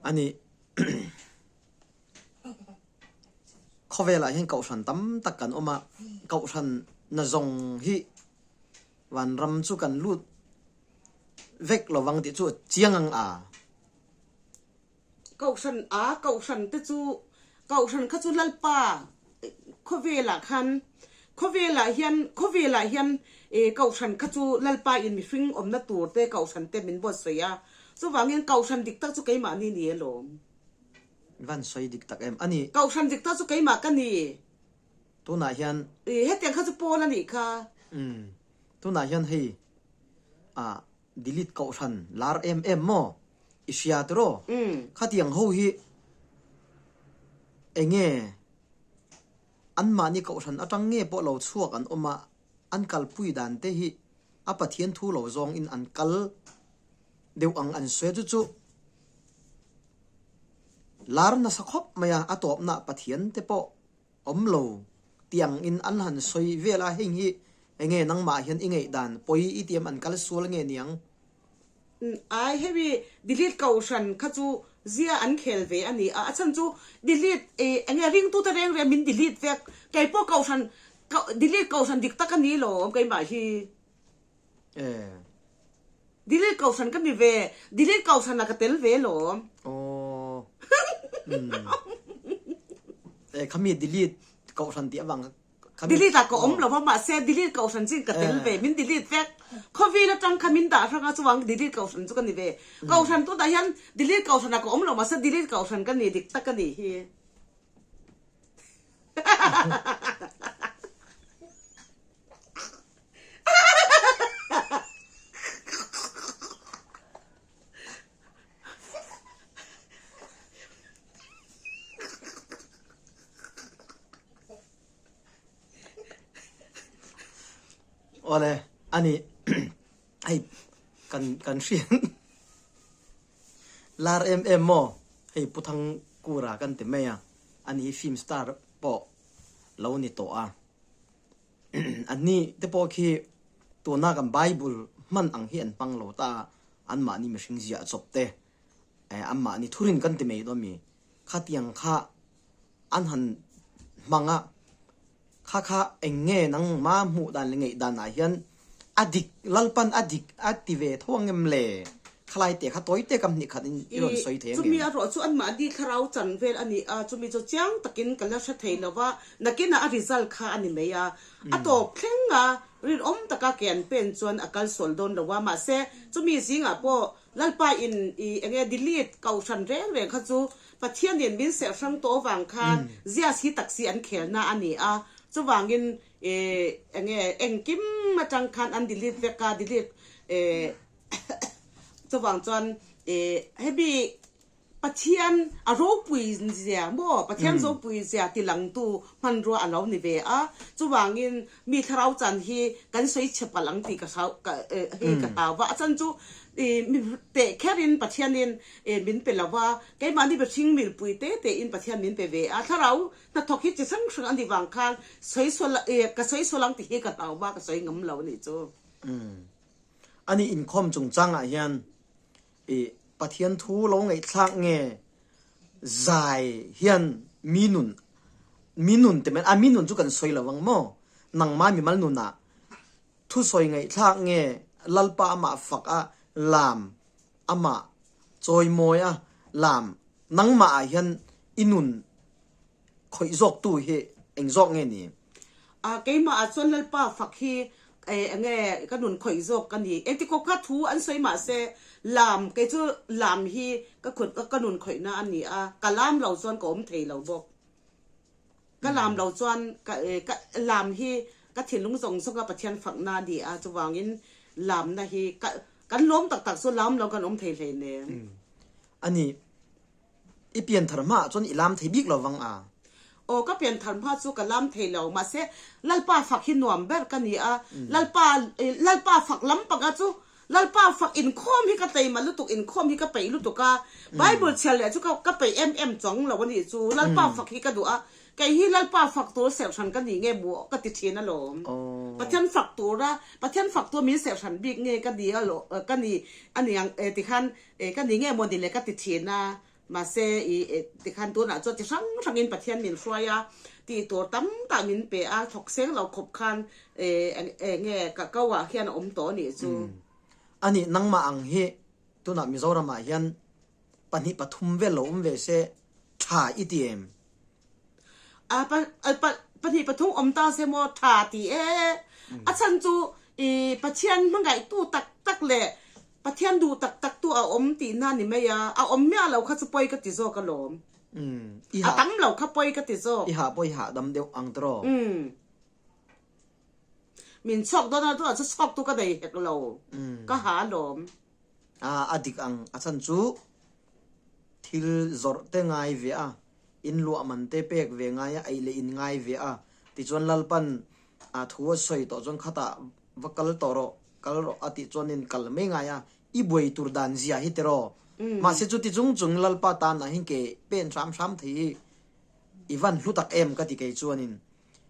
Ani khawvelah hian kohhran tam tak kan awm a, kohhran na zawng hi vanram chu kan lut vek lovang tih chu a chiang ang a. Kohhran a, kohhran te chu, kohhran kha chu Lalpa khawvelah khan, khawvelah hian, khawvelah hian kohhran kha chu Lalpa in mihring awmna tur te kohhran te min buatsawi a, chuvangin kohhran dik tak chu keimahni ni alawm. I van sawi dik tak em? Ani. Kohhran dik tak chu keimah ka ni. Tunah hian. Hetiang kha chu Paul a nih kha. Umm. Tunah hian hei ah delete kohhran lar em em maw? I hria tiraw? Khatiang ho hi enge anmahni kohhran atang nge pawh lo chhuak an awm a, an kalpui dan te hi a Pathian thu lo zawng in an kal deuh ang an sawi a chu chu lar nasa khawp mai a, a tawpna Pathian te pawh awm lo tiang in an han sawi vel a, heng hi enge nangmah hian i ngaihdan pawi i tiam an kal sual nge niang? Ai hemi delete kohhran kha chu zia an khel ve a ni a, a chhan chu delete enge ringtute reng reng min delete vek, keipawh kohhran delete kohhran dik tak a ni lo keimah hi. Delete kohhran ka ni ve, delete kohhran ah ka tel ve lawm. Aww. E khami delete kohhran tih avang kha Delete ah ka awm lo va mahse delete kohhran chin ka tel ve, min delete vek. Khawvel atang kha min dah hrang a chuvang delete kohhran chu ka ni ve. Kohhran tunah hian delete kohhran ah ka awm lo mahse delete kohhran ka ni dik tak ka nih hi. Awle ani hei kan kan hriat lar em em maw hei Pu Thangkura kan ti mai a ani hi film star pawh lo ni tawh a. Anni te pawh khi tuna kan Bible hman ang hi an hmang lo ta a, anmahni mihring ziah chawp te, anmahni thurin kan ti mai dawn mi, khatiang kha an han hmang a, kha kha eng nge nangma hmuh dan leh ngaih dan ah hian a dik, Lalpan a dik a ti ve tho ang em le? Khalai te kha tawi te kam hnih khat in i rawn sawi thei ang em? Chumi a rawh chu anmahni thlarau chan vel a ni a, chumi chu chiang takin ka la hre thei lo va, nakinah a result kha a ni mai a, a tawp thleng a, rinawm taka ke an pen chuan a kal sual dawn lo a, mahse chumi zingah pawh Lalpa in i enge delete kohhran reng reng kha chu Pathianin min serh hrang tawh avang khan zias hi taksi an khelna a ni a, chuvangin i enge engkim atang khan an delete vek a, delete Chuvang chuan hemi Pathian a ropui zia maw, Pathian ropui zia tilangtu hmanrua a lo ni ve a. Chuvangin mi thlarau chan hi kan sawi chhe palh ang tih ka hei ka hlau va. A chan chu mi teh kherin Pathianin min pe lo va, keimahni mihring milpui te tein Pathian min pe ve a. Thlarau hnathawk hi chi hrang hrang a ni vang khan sawi sual ka sawi sual ang tih hi ka hlau va, ka sawi ngam lo a nih chu. Ani inkhawm chungchangah hian i Pathian thu lo ngaihthlak nge zai hian mi nun mi nun te men a mi nun chu kan sawi lo ang maw nangma mimal nunah thusawi ngaihthlak nge Lalpa amah fak a lam amah chawimawi a lam nangmah ah hian i nun Khawih zawktu hi eng zawk nge ni? A, keimah ah chuan Lalpa fak hi eng nge ka nun khawih zawk ka ni. Engti kawp kha thu an sawi mah se lam kei chu lam hi ka khut ka nun khawihna a ni a, ka lam lo chuan ka awm thei lo bawk. Ka lam lo chuan ka ka lam hi ka thinlung zawng zawng a Pathian fakna a ni a, chuvangin lamna hi ka kan lawm tak tak chu lam lo kan awm thei hleinem. A ni. I pianthar hmaah chuan i lam thei bik lo vang a. Aw, ka pianthar hma chu ka lam thei lo, mahse Lalpa fak hi nuam ber ka ni a, Lalpa, Lalpa fak lam panga chu Lalpa fak inkhawm hi ka teima lutuk inkhawm hi ka peih lutuk a, Bible chhiar leh chu ka ka peih em em chuang lo a nih chu, Lalpa fak hi ka duh a, kei hi Lalpa fak tur serhhran ka nih nge mu ka ti thin alawm. Pathian fak tura Pathian fak tur min serhhran bik nge ka ni alawm ka ni a niang tikhan ka ni nge maw ni le ka ti thin a. Mahse, i tikhan tunah chuan chi hrang hrangin Pathian min hruai a, tih tur tam tak min pe a, thawk seng lo khawp khan eng nge ka ko ah hian a awm tawh a nih chu. A nih nangmah ang hi tunah Mizoramah hian pahnih pathum vel lo awm ve se tha i ti em? A pahnih pathum awm ta se maw tha ti e. A chhan chu i Pathian hmangaihtu tak tak leh Pathian duh tak tak tu a awm tihna ni mai a, a awm miah lo kha chu pawi ka ti zawk alawm. A tam lo kha pawi ka ti zawk. I hah pawh i hahdam deuh ang tiraw? Umm. Min chhuak dawn a, tunah chu chhuak tu ka nei hek lo. Ka ha alawm. A, a dik ang. A chhan chu thil zawrh te ngai ve a, in luah man te pek ve ngai a, ei leh in ngai ve a. Tichuan Lalpan a thu a sawi tawh chuan khatah va kal tawh rawh. Kal rawh a tih chuanin kal mai ngai a, i buai tur dan zia hi tiraw. Mahse chuti chung chung Lalpa tanah hian ke pen hram hram thei hi i van hlu tak em ka ti kei chuanin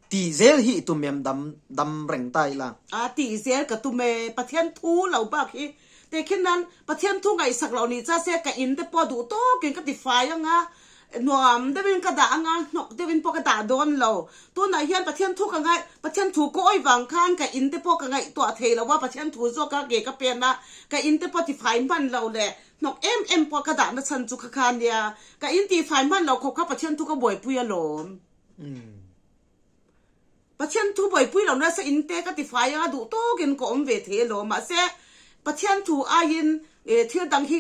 tih zel hi i tum em dam dam reng ta ila. A tih zel ka tum e, Pathian thu lo bak hi tehkhin nan Pathian thu ngaihsak loh nih cha se ka in te pawh duh tawkin ka ti fai anga Nuam deuhin ka dah anga hnawk deuhin pawh ka dah dawn lo. Tunah hian Pathian thu ka ngaih, Pathian thu ka awih vang khan ka in te pawh ka ngaihtuah thei lo a, Pathian thu zawk a ke ka pen a, ka in te pawh tifai hman lo leh hnawk em em pawh ka dahna chhan chu kha kha nia. Ka in tifai hman lo khawp kha Pathian thu ka buaipui alawm. Pathian thu buaipui lo nasa in te ka tifai anga duh tawkin ka awm ve thei alawm. Mahse, Pathian thu aiin thil dang hi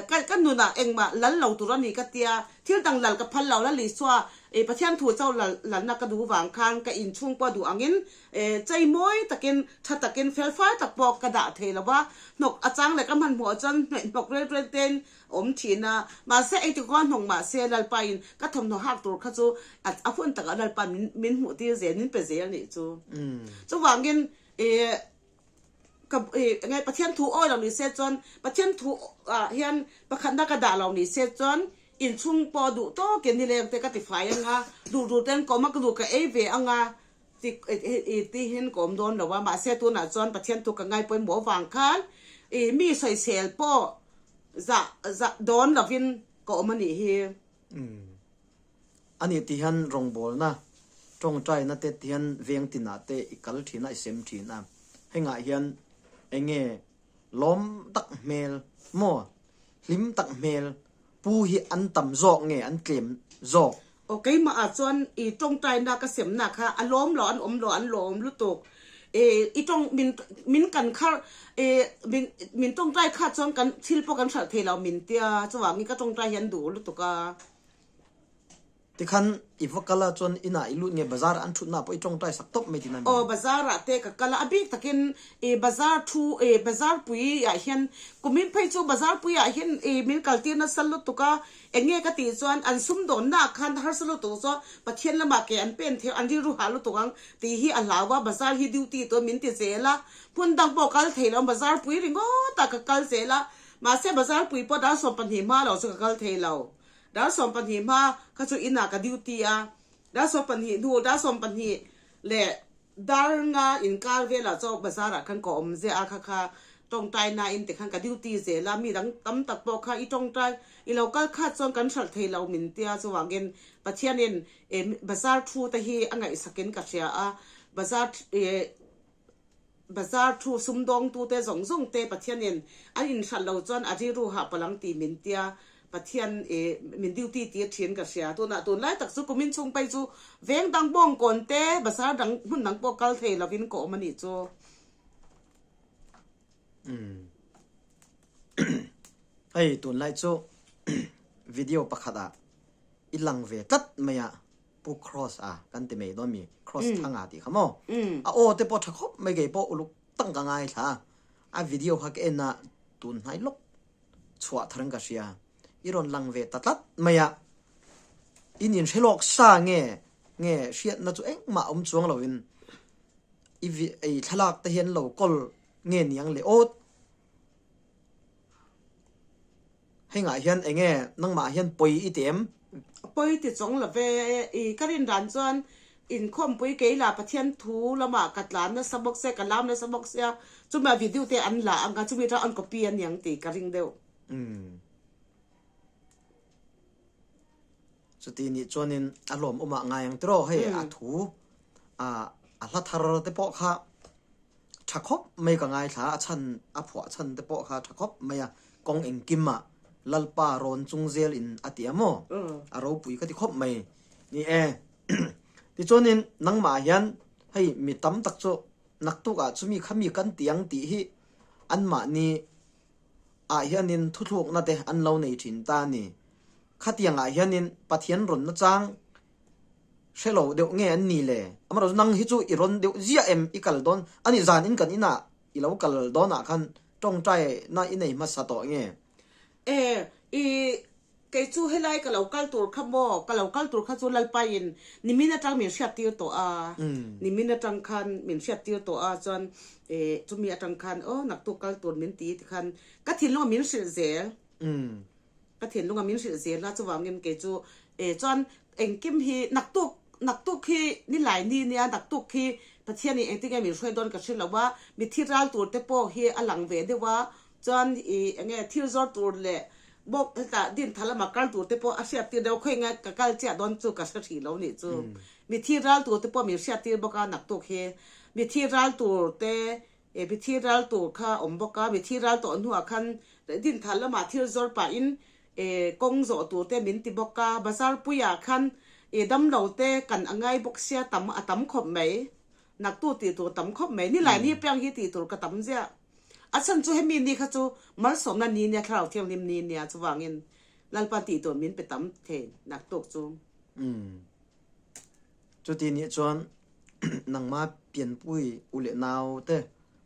ka nunah engmah lal lo tur a ni ka tia, thil dang lal ka phal lo la Isua Pathian thu chauh lalna ka duh vang khan ka inchhung pawh duh angin chei mawi takin tha takin felfai tak pawh ka dah thei lo va, hnawk a chang leh ka hmanhmawh chuan hnawk rel rel tein Awm thin a, mahse engtik kawng hnawng mahse Lalpain ka thawmhnaw hak tur kha chu a hun takah Lalpa min min hmuh tir zel, min pe zel nih chu. Chuvangin ih ka ih enge Pathian thu awi lo ni se chuan Pathian thu ah hian pakhatna ka dah lo ni se chuan inchhung pawh duh tawkin nileng te ka ti fai anga, duh duh ten ka awm a, ka duh ka ei ve anga ti ih tihin ka awm dawn lo a, mahse tunah chuan Pathian thu ka ngaipawimawh avang khan ih mi sawisel pawh Zah zah dawn lovin ka awm a nih hi. Umm. A nih ti hian rawngbawlna, tawngtaina te ti hian veng tinah te i kal thin a, i sem thin a. Hengah hian eng nge lawm tak hmel maw, hlim tak hmel pu hi an tam zawk nge an tlem zawk? Aw keimah ah chuan i tawngtaina ka semna kha a lawm lo an awm lo an lawm lutuk i i tawng min min kan khar i min min tawngtai kha chuan kan thil pawh kan hralh thei lo min tia chuvangin ka tawngtai hi an duh lutuk a. Tikhan i va kal a chuan inah i lut nge bazar an thutna pawh i tawngtai sak tawp mai tina mi? Aw bazar ah te ka kal a, a bik takin i bazar thu i bazar pui ah hian kumin phei chu bazar pui ah hian i min kal tir nasa lutuk a, Eng nge ka tih chuan an sumdawnna ah khan harsa lutuk chu Pathian lamah ke an pen theuh an rilru hah lutuk ang tih hi a hlau a, bazar hi duty tur min ti zel a, hmun dang pawh kal thei lo bazar pui ringawt ah ka kal zel a, mahse bazar pui pawh dar 12 hma lo chu ka kal thei lo, dar 12 hma kha chu inah ka duty a, dar 12 hnu dar 12 leh Dar nga inkar velah chaw bazar ah khan ka awm ziah a, kha kha tawngtai na in tikhan ka duty zel a, mi dang tam tak pawh kha i tawngtai i lo kal khat chuan kan hralh thei lo min tia chuvangin Pathianin bazar thu te hi a ngaihsakin ka hria a, bazar bazar thu sumdawngtu te zawng zawng te Pathianin an inhralh lo chuan a rilru hah palang tih min tia Pathian i min duty tir thin ka hria. Tunah tunlai tak chu kumin chhung phei chu veng dang bawngkawn te bazar dang hmun dang pawh kal thei lovin ka awm a nih chu. Umm. Hei tunlai chu video pakhat ah i lang ve tlat mai a Pu Cross a kan ti mai dawn mi Cross Thanga tih kha maw? A aw te pawh tha khawp mai kei pawh uluk tak ka ngaithla a, a video kha ka en a tun hnai lawk chhuah thar in ka hria. I rawn lang ve ta tlat mai a, in inhre lawk sa nge nge hriatna chu engmah awm chuang lovin i i thlalak te hian lo kawl nge niang le aw. Hengah hian enge nangmah hian pawi i ti em? Pawi ti chawng lo ve. I ka rin dan chuan inkhawmpui kei lah Pathian thu lamah ka tlan nasa bawk sia, ka lam nasa bawk sia, chumi a video te an la ang a, chumi atang an copy a niang tih ka ring deuh. Umm. Chuti nih chuanin a hlawmawmah ngai ang tiraw hei a thu a hla thar te pawh kha tha khawp mai ka ngaithla a chhan a phuah chhan te pawh kha tha khawp mai a kawng engkim ah Lalpa rawn chung zel in a ti a maw a ropui ka ti khawp mai ni e tichuanin nangmah hian hei mi tam tak chu naktuk ah chumi khami kan ti ang tih hi anmahni ah hianin thuthlukna te an lo nei thin ta a ni. Khatiang ah hianin Pathian rawn nachang hre lo deuh nge an ni le? Amaherawhchu nang hi chu i rawn deuh ziah em i kal dawn a ni zan in kan inah i lo kal dawn ah khan tawngtai na i nei hmasa tawh nge? E, i kei chu helai ka lo kal tur kha maw? Ka lo kal tur kha chu Lalpaiin nimin atang min hriat tir tawh a, nimin atang khan min hriat tir tawh a chuan e chumi atang khan aw naktuk kal tur min ti tikhan ka thinlunga min hrilh zel. Ka thinlung a min hrilh zel a, chuvangin kei chu e chuan engkim hi naktuk naktuk hi nilai ni nia naktuk hi Pathianin engtin nge min hruai dawn ka hre lo a, mitthi ral tur te pawh hi a lang ve deuh a, chuan i enge thil zawr tur leh bawk hetah Dintha lama kal tur te pawh a hriat tir deuh khawi nge ka kal chiah dawn chu ka hre hrih lo nih chu. Mitthi ral tur te pawh min hriat tir bawk a naktuk hi mitthi ral tur te E mithi ral tur kha awm bawk a, mithi ral tawh hnuah khan Dinthal lamah thil zawr pahin e kawng zawh tur te min ti bawk a, bazar puiah khan e damlo te kan a ngai bawk sia tam a tam khawp mai, naktu tih tur tam khawp mai, nilai ni piang hi tih tur ka tam ziah. A chhan chu hemi ni kha chu malsawmna ni nia Thlarau Thianghlim ni nia chuvangin Lalpa tih tur min pe tam thei naktuk chu. Umm. Chuti nih chuan nangma pianpui u leh nau te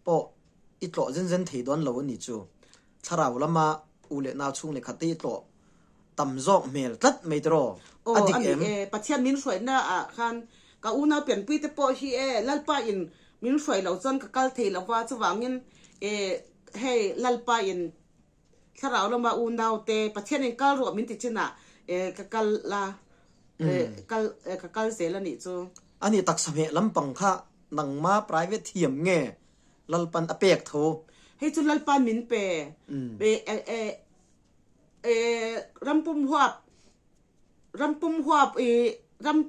pawh i tlawh zen zen thei dawn lo a ni chu. Thlarau lama u leh nau chhung leh khat te i tlawh tam zawk hmel tlat mai tiraw? A Aw, dik a ni em? e. Pathian min hruaihna ah khan ka unau pianpui te pawh hi e Lalpa in min hruai lo chuan ka kal thei lo va, chuvangin e hei Lalpa in Thlarau lama unaute Pathianin kal rawh min ti chinah ka kal a, kal ka kal zel a nih chu. Ani taksa hmeh lampang kha nangma private thiam nge Lalpan a pek tho? Hei chu Lalpan min pe. Rampum huap rampum huap i ram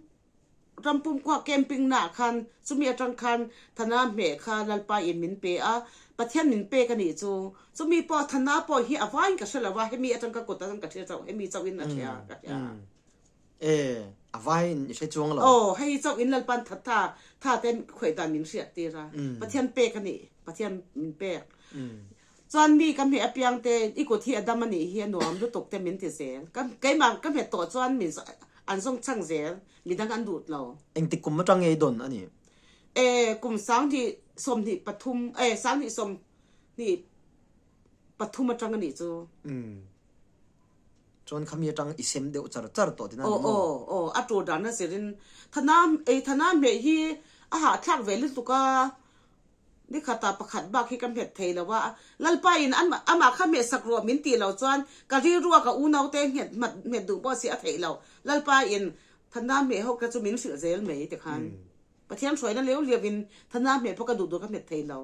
Rampum khua camping naah khan chumi atang khan Thana hmeh kha Lalpa in min pe a, Pathian min pek a nih chu. Chumi pawh Thana pawh hi a vaiin ka hre lo a, hemi atang ka kut atang ka hria chauh, hemi chauh in a hria ka hria. E, a vaiin i hre chuang lo. Aw, hei chauh in Lalpa'n tha tha tha te khuaih dan min hriat tir a, Pathian pek a nih, Pathian min pek. Chuan mi ka hmeh apiang te i kut hi a dam a nih hi a nuam lutuk te min ti zel. Ka keimah ka hmet tawh chuan min an zawng chhang zel, midang an duh lo. Engtik kum atang nge i dawn a nih? E kum 2023 e 2023 atang a nih chu. Umm. Chuan khami atang i sem deuh char char tawh tina ni maw? Aw aw a tur dan a zirin Thana ei Thana hmeh hi a hahthlak ve lutuk a. Nikhatah pakhat bak hi ka hmet thei lo a, Lalpa in amah kha hmehsak rawh min tih lo chuan ka rilrua ka unaute nghet hmet duh pawh si a theih lo. Lalpa in Thana hmeh ho kha chu min hrilh zel mai tikhan Pathian hruaina leu liau in Thana hmeh pawh ka duh duh ka hmet thei lo.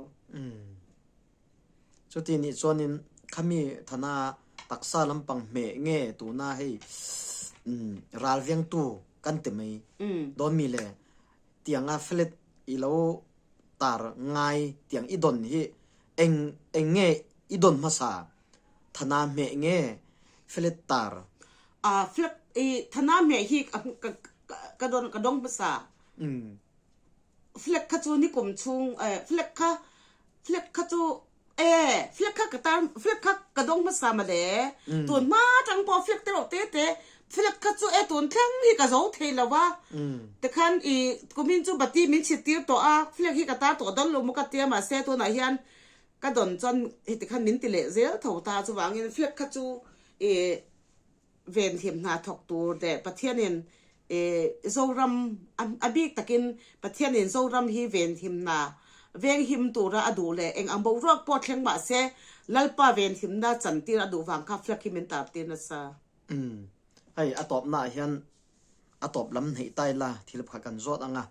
Chuti nih chuanin khami Thana taksa lampang hmeh nge tuna hei ralvengtu kan ti mai dawn mi le tianga flat i lo tar ngai tiang i don hi eng eng nge i don hmasa thana hmeh nge flat tar? A flat i thana hmeh hi ka ka don ka dong hmasa. Flat kha chu nikum chhung flat kha flat kha chu E, flag kha ka tar, flag kha ka dawng hmasa mawle. Tun hma atang pawh flag te reuh te te, flag kha chu e tun thleng hi ka zo thei lo a. Tikhan i kumin chu bati min chhit tir tawh a, flag hi ka tar tawh dawn lo maw ka tia mahse tunah hian ka dawn chuan heti khan min ti leh zel tho ta chuvangin flag kha chu i Venhim hna thawk tur leh Pathianin Zoram a bik takin Pathianin Zoram hi venhim hna Venghim tura a duh leh eng ang boruak pawh thleng mah se Lalpa venhimna chantir a duh vang kha flag hi min tar tir nasa. Umm. Hei a tawpnaah hian a tawp lam hneih tai la thil pakhat kan zawt ang a,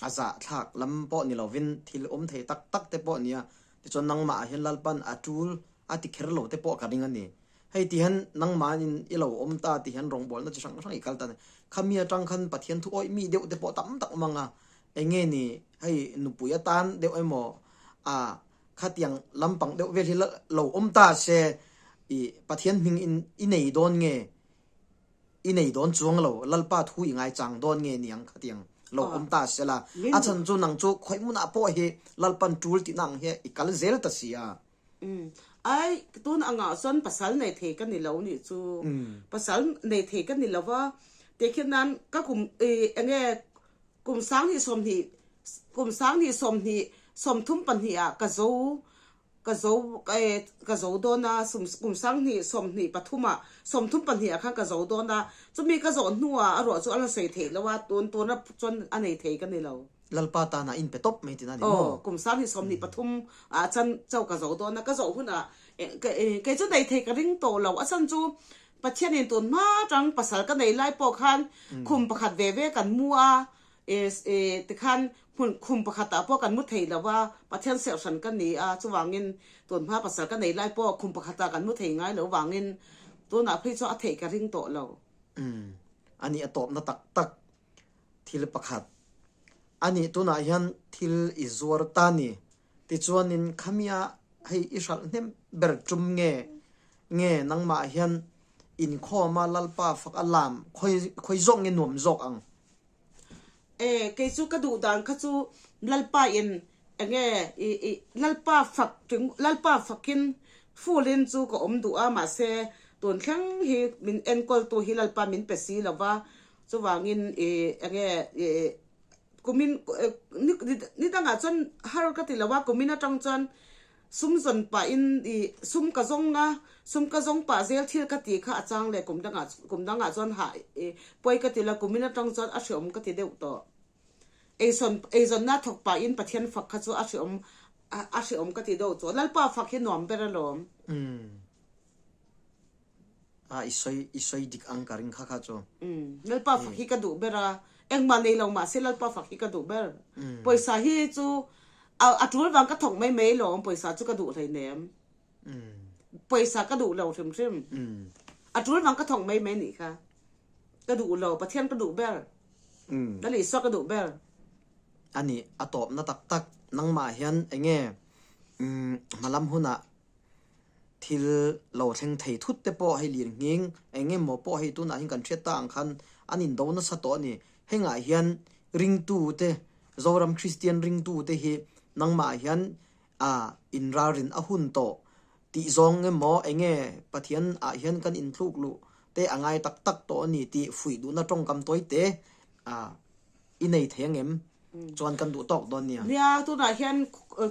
a zahthlak lam pawh ni lovin thil awm thei tak tak te pawh nia, tichuan nangmah ah hian Lalpan a tul a ti kher lo te pawh ka ring a ni. Hei ti hian nangmahin i lo awm ta ti hian rawngbawlna chi hrang hrang i kal ta a ni. Khami atang khan Pathian thu awih mi deuh te pawh tam tak awm ang a, eng nge ni hei nupui atan deuh emaw a khatiang lampang deuh vel hi lo awm ta se i Pathian hming in i nei dawn nge i nei dawn chuang lo Lalpa thu i ngaichang dawn nge niang khatiang lo awm ta se la a chhan chu nang chu khawih hmunah pawh hi Lalpan tul tihna ang hian i kal zel ta si a. Ai tun angah chuan pasal nei thei ka ni lo nih chu pasal nei thei ka ni lo va tikhian nan ka kum i enge Kum 20 20 kum 20 20 32 ah ka zo ka zo ka zo dawn a, kum 20 23 ah 32 ah khan ka zo dawn a, chumi ka zawh hnuah a ruah chu a la sawi theih lo a, tun tuna chuan a nei thei ka ni lo. Lalpa tana in pe tawp mai tina ni maw? Aw, kum 20 23 ah chuan chau ka zo dawn a, ka zawh hunah kei chu nei thei ka ring tawh lo, a chhan chu Pathianin tun hma tang pasal ka nei lai pawh khan khum pakhat ve ve kan mu a, tikhan hmun khum pakhatah pawh kan mu thei lo a, Pathian serhhran ka ni a, chuvangin tun hma pasal ka nei lai pawh khum pakhatah kan mu thei ngai lo vangin tunah phei chuan a theih ka ring tawh lo. Umm, ani a tawpna tak tak thil pakhat a nih tunah hian thil i zuar ta ni Tichuanin khamia hei i hralh hnem ber tum nge nge nangmah hian inkhawma Lalpa fak a lam khawi khawi zawk nge nuam zawk ang? E, kei chu ka duh dan kha chu Lalpa in enge i i Lalpa fak Lalpa fakin full in chu ka awm duh a mahse tun thleng hi min enkawl tu hi Lalpa min pe si lo va chuvangin i enge i Kumin ni dangah chuan har ka ti lo a, kumin atang chuan sum zawn pahin ih sum ka zawng a, sum ka zawng pah zel thil ka tih kha a chang leh kum dangah kum dangah chuan hah ih pawi ka ti lo, kumin atang chuan a hreawm ka ti deuh tawh. Eisawn eizawnna thawk pahin Pathian fak kha chu a hreawm a hreawm ka ti deuh tawh, Lalpa fak hi nuam ber alawm. A i sawi i sawi dik ang ka ring kha kha chu. Umm Lalpa fak hi ka duh ber a, engmah nei lo mahse Lalpa fak hi ka duh ber. Pawisa hi chu a a tul vang ka thawk mai mai lawm pawisa chu ka duh hleinem. Pawisa ka duh lo hrim hrim. A tul vang ka thawk mai mai nih kha. Ka duh lo Pathian ka duh ber. Lal Isua ka duh ber. A nih a tawpna tak tak nangmah hian enge umm hmalam hunah Thil lo thleng thei thut te pawh hei lir nghing eng emaw pawh hei tunah hian kan hriat ta ang khan an indo nasa tawh a ni. Hengah hian ringtu te, Zoram Kristian ringtu te hi nangmah hian ah inralrin a hun tawh tih zawng emaw eng nge Pathian ah hian kan inthluk luh te a ngai tak tak tawh a ni tih fuih duhna tawngkam tawi te ah I nei thei ang em? Chuan kan duh tawk dawn nia. Nia, tunah hian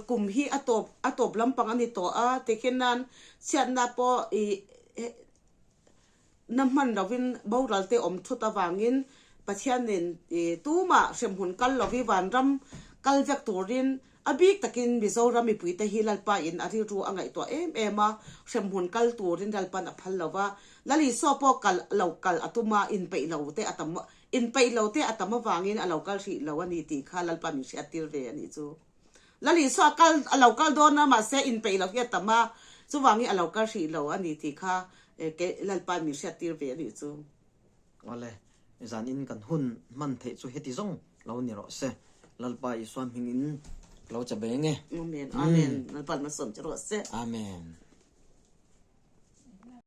kum hi a tawp a tawp lampang a ni tawh a, tikhin nan chhiatna pawh i na hman lovin boral te awm thut avangin Pathianin i tumah hremhmun kal lovi vanram kal vek turin A bik takin Mizoram mipuite hi Lalpa in a rilru a ngaihtuah em em a, hremhmun kal turin Lalpan a phal lo va, Lal Isua pawh kal lo kal a tum a, inpeih lo te a tam inpeih lo te a tam avangin a lo kal hrih lo a ni tih kha Lalpa min hriattir ve a nih chu. Lal Isua kal a lo kal dawn a, mahse inpeih lo hi a tam a, chuvangin a lo kal hrih lo a ni tih kha Lalpa min hriattir ve a nih chu. Awle, zanin kan hun hman theih chu heti zawng lo ni rawh se. Lalpa Isua hmingin lo che beng e. Amen, Amen. Lalpa malsawm che rawh se. Amen.